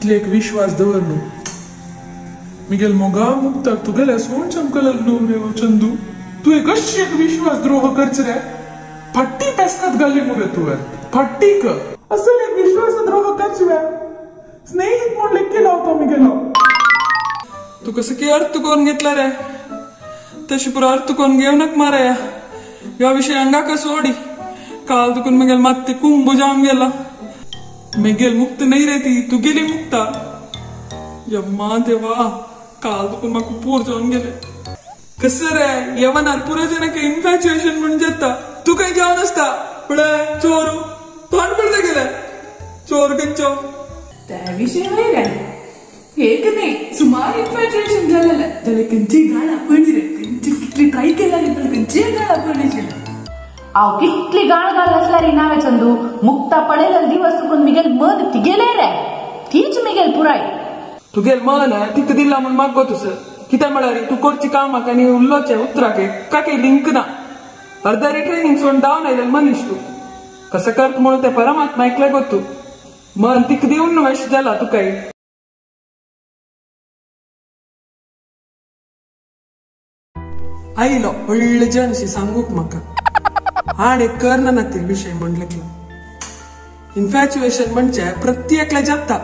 इतले एक विश्वास दवर न्हू मिगेल मोगा मुक्ताक तुगेल्या सोण चमकल न्हू रे चंदू. तू एक अशी एक विश्वास द्रोह करच रे. फट्टी पेस्कात घाल्ली मुगे तुवें फट्टीक असल एक विश्वास द्रोह करच वे. स्नेहित म्हूण लेखी लावतो मिगेलो. तू कसं की अर्थ करून घेतला रे. तशी पुरो अर्थ करून घेऊ नक माराया. ह्या विषय अंगाक सोडी. काल तुकून मगेल मात्ते कुंभ जावन गेला. मेगेल मुक्त नाही रे ती तू गेली मुक्ता. यम्मा देवा काल तुकून म्हाका पूर जावन गेले. कसं रे यवनार पुरो जनक इन्फॅच्युएशन म्हणून जाता. तू काही जावन आसता पळय चोरू तोंड पडता गेले चोर खंयचो. त्या विषय वय रे एक नाही सुमार इन्फॅच्युएशन जालेलें जाल्यार खंयची गाळ आपणची रे. खंयची कितली ट्राय केला रे पण खंयची गाळ आपणची. हांव कितली गाळ घाल आसल्यार नावे चंदू मुक्ता पळयलें दिवस तुकून मिगेल मन तिगेले रे. तीच मिगेल पुराय तुगेल मन तिका दिला म्हूण म्हाका गोतूस. कितें म्हळ्यार तूं करची कामाक आनी उल्लोचें उतराक कांय लिंक ना. अर्दा रे ट्रेनिंग सोडून धांवन आयलें मनीस तूं. कसं करत म्हणून ते परमात्मा एकले गोतू. मन तिका दिवन न्हू अशें जाला तुकाय. आयलो व्हडले जनशी सांगूक म्हाका आड एक करना नातील विषय म्हणले. इन्फॅच्युएशन म्हणजे प्रत्येकला जाता.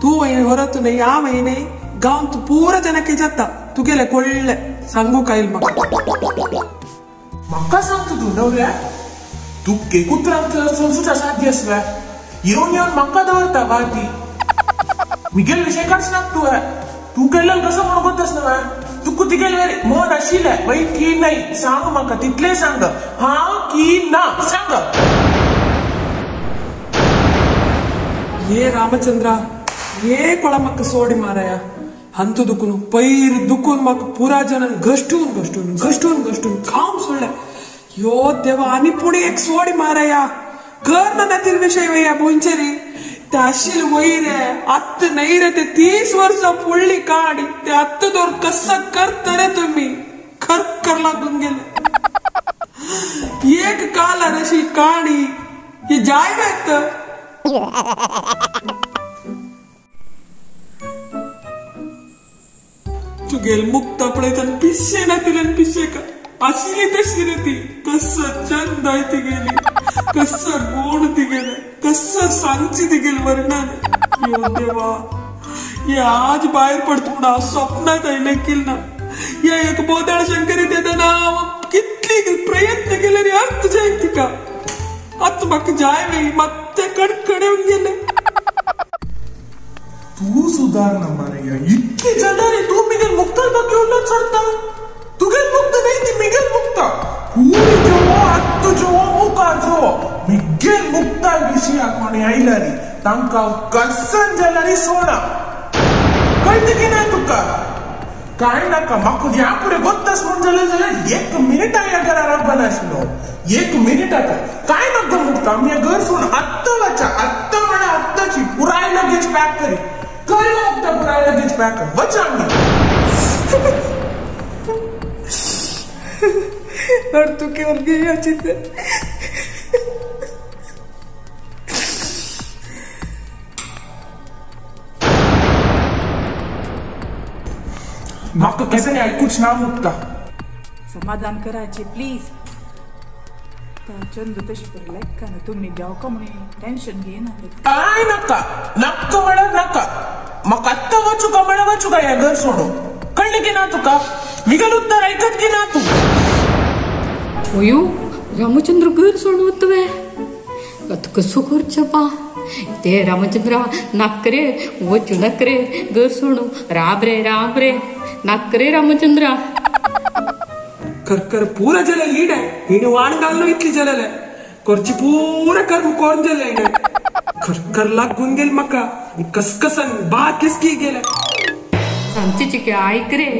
तूं व्हरत न्हय हांव न्हय गांव तूं पुरा जनक जाता. तुगेले कोळ्ळे सांगूक आयल म्हाका. म्हाका सांगता तूं नवऱ्या तूं उतरांक समजूचा साध्य आसवे. येवन येवन म्हाका दवरता वाती. मिगेल विषय काच ना तूं. तूं केल्लें कसो म्हणून गोतस न्हय. तुका तिगेल मन आशिल्लें वय की नाही सांग म्हाका तितलें सांग. हां की ना सांग. ये रामचंद्रा ये कोळा म्हाका सोडी माराया. हंतु दुखून पैर दुखून म्हाका पुरा जनान घश्टून घश्टून घश्टून घश्टून काम सोडलें. यो देवा आनी पुणे एक सोडी माराया. कर ना नातील विषय वया भुंयचेरी. ते आशिल्ले वयर आत्त न्हय रे ते 30 वर्सां फुडली काणी. ते आत्त दवर कसं करता रे तुमी. खर कर लागून गेले. एक कालार अशी काणी ही जाय वेत. तुगेल मुक्ता पळयतान पिशे ना तिल्यान पिशे का आशिल्ली तशी रे ती. कसं चंद तिगेली कसं गोड तिगेले कसं सांगची तिगेल वर्णन. यो देवा हे आज भायर पडत म्हूण हांव स्वप्नांत आयलें किल ना. हे एक बोदाळ शंकरी तेन्ना हांव कितली प्रयत्न केले रे अर्थ जाय तिका. आतां म्हाका जाय न्हय मात्ते कडकडेवन गेले. तूं सुदारना मारया इतली जाल्यार रे तूं मिगेल मुक्ता बाकी उरलो चडता. तुगेल मुक्त न्हय ती मिगेल मुक्ता. पूरी जोवो आत्त जोवो मुखार जोवो मिगेल मुक्ता विशया कोणी आयल्यारी तांकां कसन जाल्यारी सोडा. कळटा की ना तुका. कांय नाका म्हाका ह्या फुडें गोत्तास म्हूण जालें जाल्यार एक मिनिटाक ह्या घरा रावपानाशिल्लो. एक मिनिटाक कांय नाका मुक्ता. आमी हें घर सोडून आत्तां वचा. आत्तां म्हळ्यार आत्तांची पुराय लगेज पॅक करी कर मुक्ता. पुराय लगेज पॅक कर वचा आमी. और तू क्यों गई चिंता. म्हाका कसं आयकूच ना मुक्ता. समाधान करायचे प्लीज. चंदू तशी बरं लेखा ना तुम्ही देवका म्हणून टेन्शन घेयना. काय नाका नाका म्हळ्यार नाका. म्हाका आत्तां वचूं का म्हळ्यार वचूं काय हें घर सोडून. कळ्ळें की ना तुका. मिगेल उत्तर आयकत की ना तूं. अयो रामचंद्र घर सोडून वतवे आतां कसो करचें पा. ते रामचंद्रा नाक रे वचूं नाक रे घर सोडून. राब रे राब रे नाक रे रामचंद्रा. कर पूरा जले लीड है हिणे वाण घालून इतली जलेले करची पूरा कर्म कोण जले हिणे कर कर लागून गेल म्हाका कसकसन बा किसकी गेले. सांगची चिके आयक रे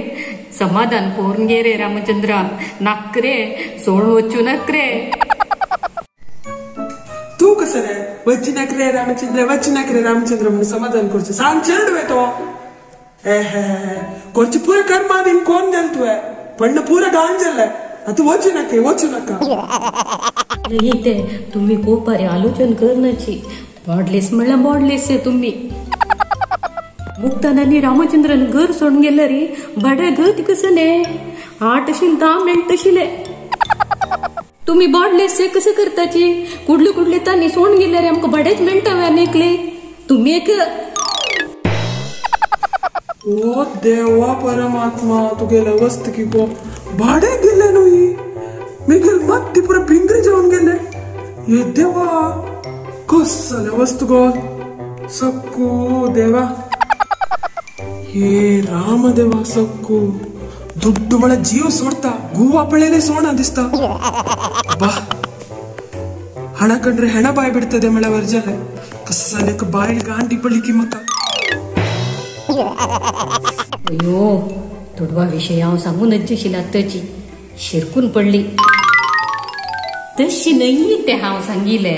समाधान करून घे रे रामचंद्रा. नाक रे सोडून वचूं नाक रे. तूं कसं रे वचूं नाक रे रामचंद्र वचूं नाक रे रामचंद्र म्हणून समाधान करचें सांग चेडवे तो. करची पुरा कर्मा दिन कोण जाल तुवें पण पुरा गान जालें. आतां वचूं नाका वचूं नाका. नाही ते तुम्ही कोपारे आलोचन करनाची. बॉडलेस म्हणल्यार बॉडलेस तुम्ही. मुक्तान रामचंद्रन घर सोडून गेले रे भाड्या गत कसं ने 8 अशील 10 मेळटशिले तुम्ही बॉडलेस कसं करताची कुडले कुडले तांणी सोडून गेले रे आमकां भाडेच मेळटा आनी तुम्ही एक ओ देवा परमात्मा तुगेले वस्त की गो भाडे गेले न्हय मिगेल मत ती पुरा भिंगरी जावन गेले हे देवा कसले वस्तू गो सक्कू देवा हे राम देवा सक्कू दुड्डू मला जीव सोडता गुवा पळयले सोणा दिसता बा हण कंड्रे हेಣ बाय बिडतದೆ मळ वर्जले कसले बायल गांडी पडली मका. अयो थोडवा विषय हांव सांगू नज्जशील आतांची शिरकून पडली तशी न्हय ते हांव सांगिले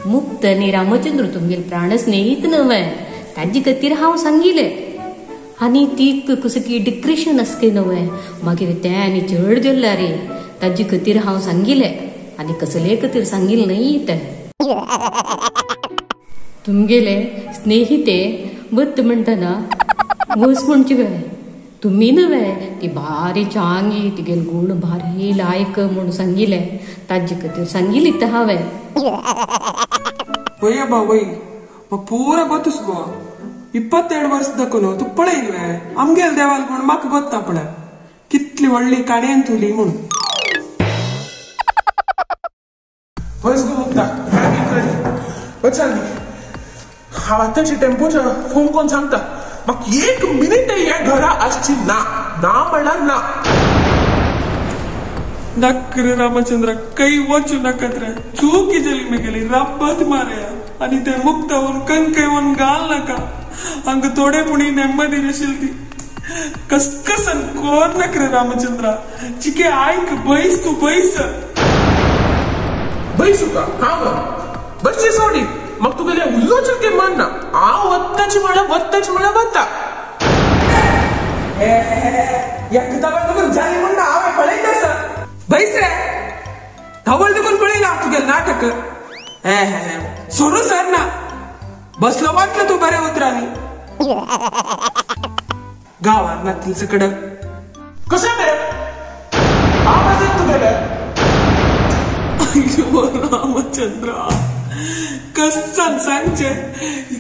मुक्त आनी रामचंद्र तुमगेल प्राण स्नेहीत नव्हे ताजे खातीर हांव सांगिले आनी ती कसं की डिप्रेशन आसके नव्हे मागीर तें आनी चड जाल्लें रे ताजे खातीर हांव सांगिले आनी कसले खातीर सांगिल न्हय तें. तुमगेले स्नेहिते वत म्हणटना वस म्हणचे वे तुमी नव्हे ती भारी चांगी तिगेल गुण भारी लायक म्हणून सांगिले ताजे खातीर सांगिली तर हांवें. वय बा वय पुरा गोतूस गो 22 वर्स दाखलो तूं पळयल्वे आमगेल देवाल गुण म्हाका गोत्ता पळय कितली व्हडली काडयेन तुली म्हणून. वच गो मुक्ता वचाल हांव आतांची टेम्पोच्या फोन कोण सांगता म्हाका 1 मिनिट ह्या घरा आसची ना ना म्हणल्यार ना. नक्क रे रामचंद्र काही वचू नाकात रे चुकी जाली मेगेली राब्बत मारया आनी ते मुक्तावन कंकयवन घाल नाका हांगा थोडे पुणी नेम्मदी नाशिल्ली ती कसकसन कोर नाक रे रामचंद्र चिके आयक बैस तू बैस बैसू का हांव बसची सोडी मग तुगेले उलोवचें की मन ना हांव वत्ताची म्हळ्यार वत्ताची म्हळ्यार वता. एकदां तुका जाली म्हण ना हांवें पळयलें आसा बैस रे धवल देखून पळयला तुगेलें नाटक सोरू सर ना बसलो वाटलं तू बऱ्या उतरांनी गावात नातील सकड कशें रे आवाज तुगेले. अय्यो रामचंद्र कसान सांगचे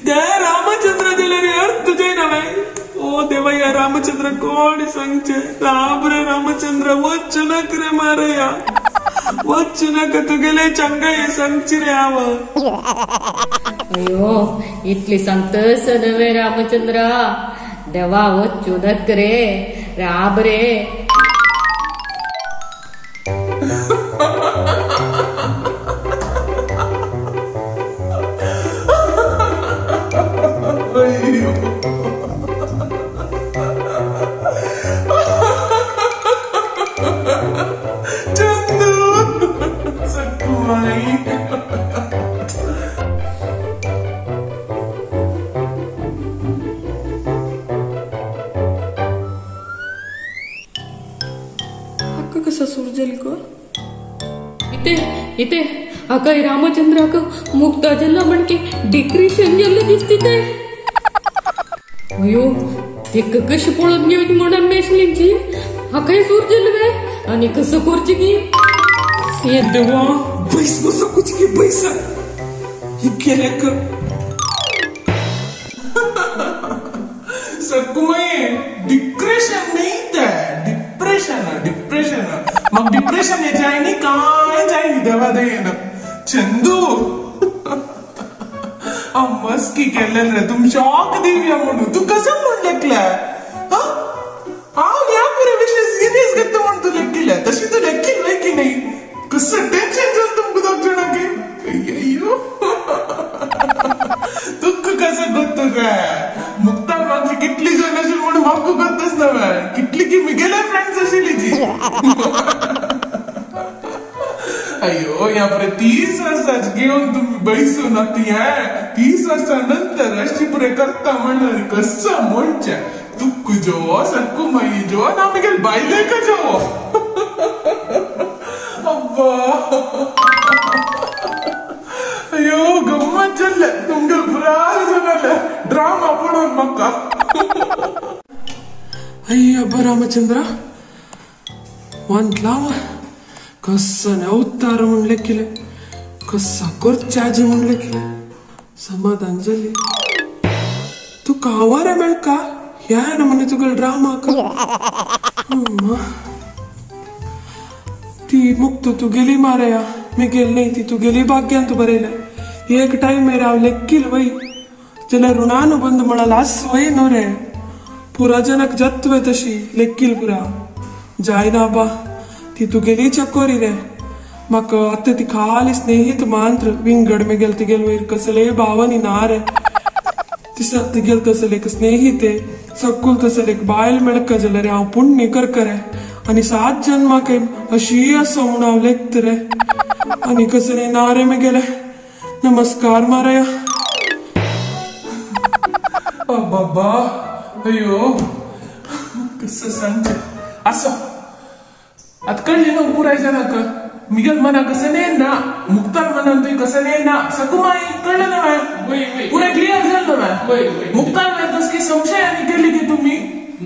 त्या रामचंद्र दिले रे अर्थ तुझे नव्हे ओ देवा या रामचंद्र कोण सांगचे राम रे रामचंद्र वच्चू नाक रे मारया वच्चू नाका तुगेले चंगाय सांगची रे हांव. अयो इतली सांगतस नव्हे रामचंद्र देवा वच्चू नाक रे राब रे. कसा सूर जाली गो इथे इथे हाका रामचंद्राक मुक्ता जाल्ला म्हणके डिप्रेशन जाल्लें दिसता ते. अयो तेका कशें पळोवन घेवचें म्हणून मेशलींची हाकाय सूर जालें वे आनी कसं करचें की देवा बैस गो सकुची की बैस ही गेले सक्कुमाई डिप्रेशन नाही ते डिप्रेशन डिप्रेशन मग डिप्रेशन जाय न्ही काय जाय न्ही देवा दयेन. चंदू हांव मस्की केल्लें रे तुम शॉक दिवया म्हणून तूं कसं म्हूण लेखलें हांव ह्या पुरे विशय सिरियस घेता म्हूण तूं लेखिलें तशी तूं लेखिल्लें की न्ही कसं टेन्शन जालें तुमकां दोग जाणांक. अय्यो तुका कसं गोत्त रे मुक्ता म्हाका कितली जाण आशिल्ली म्हणून म्हाका गोत्तच ना कितली की मिगेले फ्रेंड्स आशिल्ली ती. अय्यो ह्या पुरे 30 वर्सां घेवन तुमी बैसून आतां हें 30 वर्सां नंतर अशी पुरे करता म्हणल्यार कसं म्हणचें तुका जो सक्कू माई जो ना मिगेल बायलेक जो. अब्बा अय्यो गम्मत जाल्लें तुमगेल पुराय जालें ड्रामा पळोवन म्हाका. ಅಯ್ಯಬ್ಬ ರಾಮಚಂದ್ರ ಒಂದ್ಲಾವ ಕಸ್ಸನೆ ಅವತಾರ ಮುಂಡ್ಲೆಕ್ಕಿಲೆ ಕಸ್ಸ ಕೊರ್ಚಾಜಿ ಮುಂಡ್ಲೆಕ್ಕಿಲೆ ಸಮಾಧಾನ ಜಲ್ಲಿ ತುಕ್ಕ ಅವರ ಬೆಳ್ಕ ಯಾ ನಮ್ಮನೆ ತುಗಲ್ ಡ್ರಾಮಾ ती मुक्त तू गेली मारया मी गेल नाही ती तू गेली भाग्यान तू बरेल एक टाइम मेरा लेक्कील वय जाल्यार ऋणानुबंध म्हणाल आस वय न्हू रे पुरा जनक जत्वे तशी लेक्कील पुरा जायना बा ती तू गेली चकोरी रे म्हाका आतां ती खाली स्नेहित मांत्र विंगड मेगेल तिगेल वयर कसले भावनी ना रे तिगेल तसले एक स्नेहिते सकुल तसले एक बायल मेळका जाल्यार हांव पुण्य करकरे आनी सात जन्माक अशी आसा म्हूण हांव लेखत रे आनी कसले ना रे मेगेले नमस्कार मारया. बाबा अयो कसं सांगचें आसो आतां कळ्ळें न्हू पुराय जाणांक मिगेल मनाक कसं न्ही ना मुक्तार मनान तुवें कसं न्ही ना सकुमाई कळ्ळें ना मागीर पुराय क्लियर जालें ना मागीर मुक्तार मागीर तसली संशय आनी केली की तुमी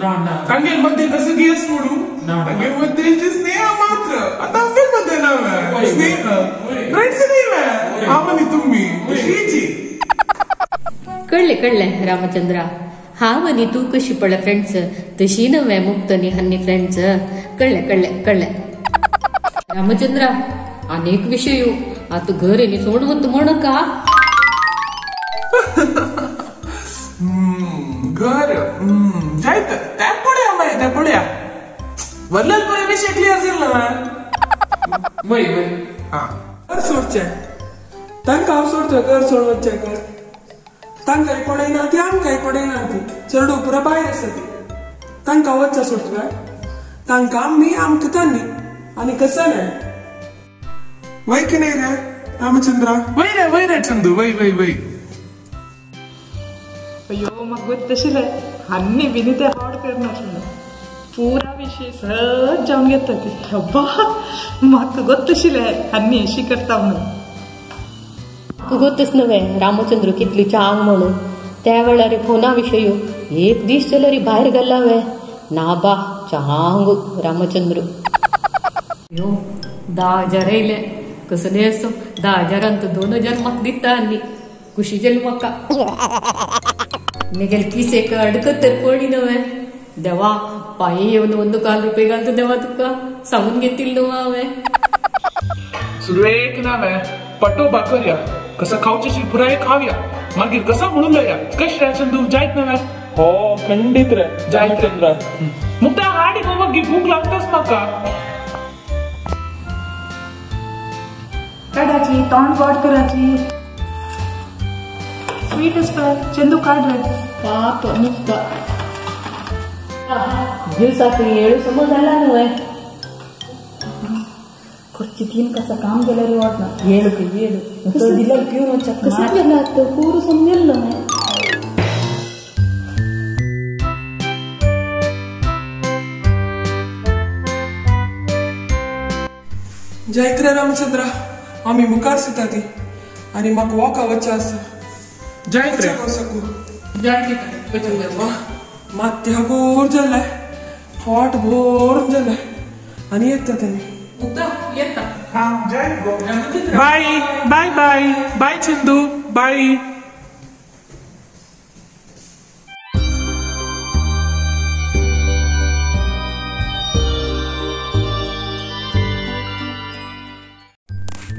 तांगेल मध्ये कसं गियस मोडू तांगेल मध्ये स्नेह मात्र आतां आमगेल मध्ये ना स्नेह फ्रेंड्स न्ही हांव आनी तुमी तशीची. कळ्ळें कळ्ळें रामचंद्रा हांव आनी तूं कशी पळय फ्रेंड्स तशी नव्हे मुक्त न्ही हन्नी फ्रेंड्स. कळ्ळें कळ्ळें कळ्ळें रामचंद्रा अनेक विशय आतां घर आनी सोडून म्हणका घर जायत त्या पळया मागीर त्या पळया वरल्यान पुराय विशय क्लियर जालो ना वय वय. हां घर सोडचें तांकां हांव सोडचें घर सोडून वचचें घर तांकांय पळयना ती आमकांय पळयना ती चेडू पुरा भायर आसा ती तांकां वचचें सोडचें तांकां आमी आमकां तांणी आनी कसं न्हय वय की नाही रे रामचंद्रा वय रे वय रे चंदू वय वय वय. अय्यो म्हाका गोत्तशिल्लें आनी विनी तें हाड करनाशिल्लें पुरा विशय सहज जावन घेता ती अब्बा म्हाका गोत्तशिल्लें आनी अशी करता म्हणून. गोतच नव्हे रामचंद्र कितली चांग म्हणून त्या वेळार फोना विशय एक दीस जाल्यार भायर गेला वे ना बा चांग रामचंद्र. यो 10,000 येयले कसले असो 10,000 तर 2,000 म्हाका दिता आनी खुशी जाली म्हाका. मेगेल किसेक अडकत तर कोणी नव्हे देवा पांये येवन 1 रुपये घालता देवा तुका सांगून घेतील न्हू हांवें. सुरवेक ना पटो बाकरया कसं खावचें पुराय खावया मागीर कसं म्हणून लया कश रे चंदू जायत ना हो खंडीत रे जायत चंद्रा मुक्ता हाडी गो मागीर भूक लागताच म्हाका. काडाची तोंड गोड कराची स्वीट आसता चंदू काड रे पाप मुक्ता दिवसाक येळू समज जाला न्हय खुर्ची तीन कसं काम केल्यार वाटना येळू येळू दिल्यार पिवन कसं केलं आतां पूर समजेल न्हय. जयत रे रामचंद्रा आमी मुखार सुता ती आनी म्हाका वॉका वचचें आसा. जायत रे जायत मात्या गोर जालें पोट भोर जालें आनी येता तेमी येता. हां जायत गो bye bye bye bye Chandu bye.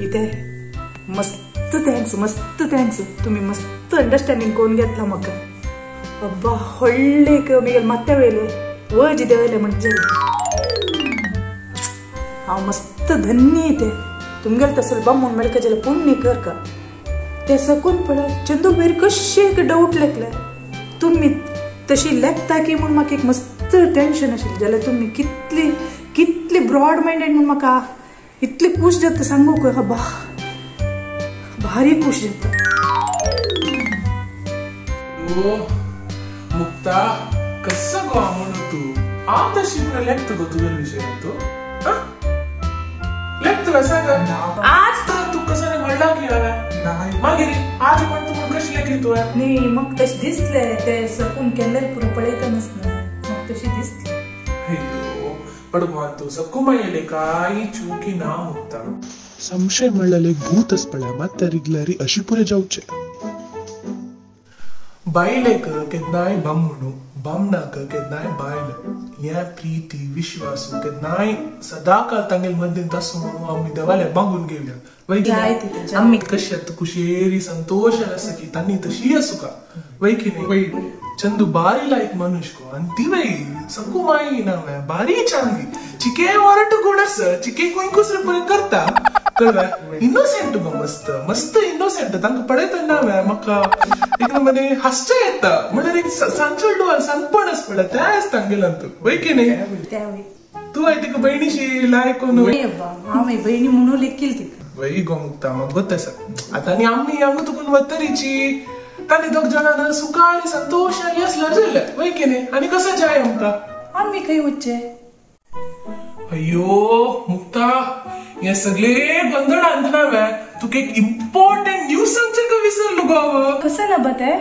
इथे मस्त thanks मस्त thanks तुम्ही मस्त अंडरस्टँडिंग करून घेतला म्हाका. अब्बा व्हडलें एक मेगेले माथ्या वयलें वज देंवयलें म्हणजे हांव मस्त धन्य इथे तुमगेले तसले बामूण मेळका जाल्यार पुण्य करका. ते सकून पळय चंदू वयर कशें एक डावट लेखले तुमी तशी लेखता की म्हूण म्हाका एक मस्त टेंशन आशिल्लें जाल्यार तुमी कितली कितली ब्रॉड मायंडेड म्हूण म्हाका इतली खुश जाता सांगू का बा भारी खुश जाता. ओ मुक्ता कसं गो म्हणून तू हांव तशी पुरा लेखता गो तुगेले विशयान तूं लेखता सांग आज तर तूं कसं म्हणलां की हांवें मागीर आज पण तूं म्हण कशी लेखली तुवें? न्ही म्हाका तशें दिसलें ते सकून केल्ले पुरो पळयतनाच ना म्हाका तशें दिसलें. अय्यो पडगवान तूं सकुमायले काय चुकी ना मुक्ता. संशय म्हणल्यार एक भूत आसपळ्या मात त्या रिगल्यारी अशी पुरे जावचे. बायलेक केन्नाय बामणू बामणाक केन्नाय बायल हे प्रीती विश्वास केन्नाय सदाकाल तांगेल मदींत आसूं म्हणून आमी देवाले मागून घेवया. वय आमी कशी आतां कुशेरी संतोश आसा की तांणी तशी आसूका वय की न्ही. चंदू बारी लायक मनुष्य को आनी ती वय सकुमाई ना बारी चांगी चिके वरट गुण आसा चिके कुंकूस पळय करता कळ्ळें. इनोसेंट गो मस्त मस्त इनोसेंट तांकां पळयतना ना म्हाका एक नंबर हासचें येता म्हणल्यार एक सांचो डोल सानपण आसा पळय तें आसा तांगेल्यान तूं वय की न्ही. तूं हांवें तिका भयणीशी लायक हांव भयणी म्हणून लेखील तिका. वय गो मुक्ता म्हाका गोत आसा आतां आनी आमी हांगा तुकून वतरीची तांणी दोग जाणां सुखार संतोश आसल्यार जालें वय की न्ही. आनी कसो जाय आमकां आमी खंय वचचें? अय्यो मुक्ता हे सगळे गोंदळ आणतना तुका एक इम्पॉर्टंट न्यूज सांगचें का विसरलो गो हांव. कसं ना बा ते?